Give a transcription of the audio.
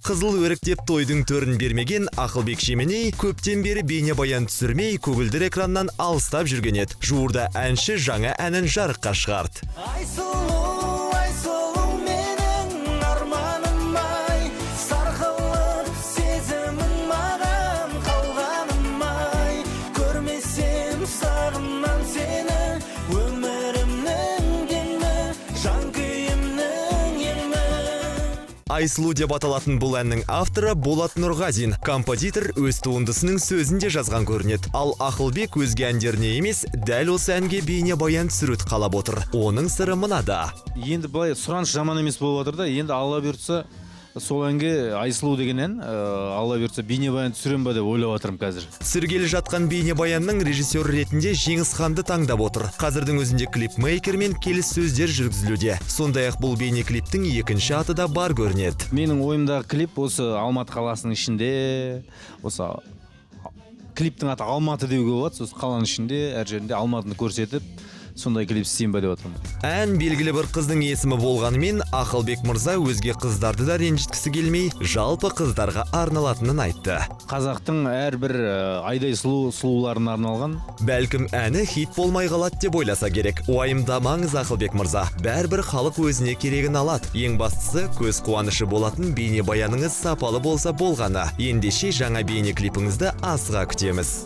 Қызыл өрік деп тойдың төрін бермеген Ақылбек Жеменей көптен бері бейнебаян түсірмей, көгілдір экраннан алыстап жүрген еді. Жуырда әнші жаңа әнін жарыққа шығарды. Айсұлу, Айсұлу, менің арманым ай, сарқылып сезімің маған қалғаным ай, көрмесем сағынам сені, өмірімнің демі, жан күйімнің емі. «Айсұлу» деп аталатын бұл әннің авторы Болат Нұрғазин. Композитор өз туындысының сөзін де жазған көрінеді. Ал Ақылбек өзге әндеріне емес, дәл осы әнге бейнебаян түсіруді қалап отыр. Оның сыры мынада. Енді былай, сұраныс жаман емес болып жатыр да. Енді, Алла бұйыртса, сол әнге, «Айсұлу» деген ән, Алла бұйыртса, бейнебаян түсіремін ба деп ойлап жатырмын қазір. Түсіргелі жатқан бейнебаянның режиссер ретінде Жеңіс Ханды таңдап отыр. Қазірдің өзінде клипмейкермен келіссөздер жүргізілуде. Сондай ақ бұл бейнеклиптің екінші аты да бар көрінеді. Менің ойымдағы клип осы Алматы қаласының ішінде, осы клиптің аты «Алматы» деуге болады. Осы қаланың ішінде, әр жерінде Алматыны көрсетіп, сондай клип істеймін ба деп жатырмын. Ән белгілі бір қыздың есімі болғанымен, Ақылбек мырза өзге қыздарды да ренжіткісі келмей, жалпы қыздарға арналатынын айтты. Қазақтың әрбір айдай сұлу сұлуларына арналған. Бәлкім, әні хит болмай қалады деп ойласа керек. Уайымдамаңыз, Ақылбек мырза. Бәрібір халық өзіне керегін алады. Ең бастысы, көз қуанышы болатын бейнебаяныңыз сапалы болса болғаны. Ендеше жаңа бейнеклипіңізді асыға күтеміз.